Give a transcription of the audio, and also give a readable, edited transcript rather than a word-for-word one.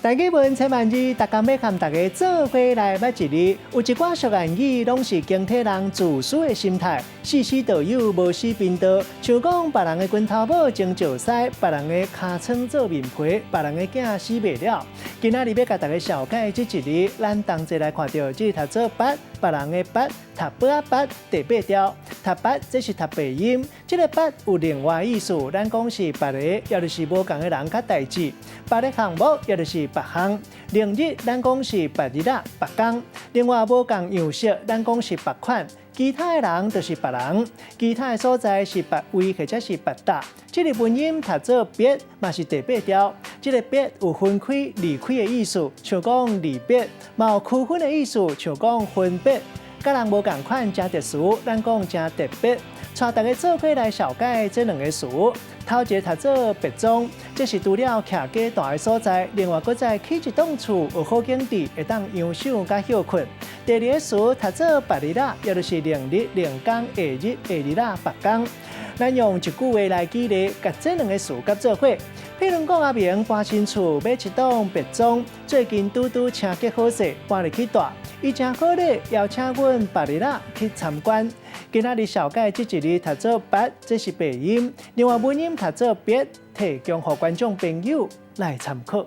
大家文千萬字，逐工欲佮大家做伙來捌一字。有一寡俗諺語，攏是警惕人自私的心態。四死道友，無死貧道。像講別人的拳頭母裝石獅，別人的尻川做面皮，別人的囝死袂了。今仔日欲共大家紹介這一字，咱同齊來看著，這讀做別，別人的別，讀薄仔捌，第八調。讀別，這是讀白音。這个別有另外意思，咱講是別个，抑就是無仝的人佮代誌。別个項目，抑就是別項。另日，咱講是別日仔、別工。另外無仝樣式，咱講是別款。其他的人就是別人，其他的所在是別位或者是別搭。這个文音讀做別，嘛是第八調。這个別有分開、離開的意思，像講離別；嘛有區分的意思，像講分別。佮人無仝款，誠特殊，咱講誠特別。帶大家做伙來紹介這兩个詞。頭一个讀做別莊，這是除了徛家大的所在，另外閣再起一棟厝，有好景致，會當養賞佮歇睏。第二个詞讀做別日仔，抑就是另日、另工、下日、下日仔、別工。咱用一句話來舉例，共這兩个詞佮做伙。譬如講，阿明搬新厝，買一棟別莊，最近拄拄車結好勢，搬入去住。伊誠好禮，邀請阮別日仔去參觀。今仔日紹介這一字讀做別，這是白音；另外文音讀做別，提供予觀眾朋友來參考。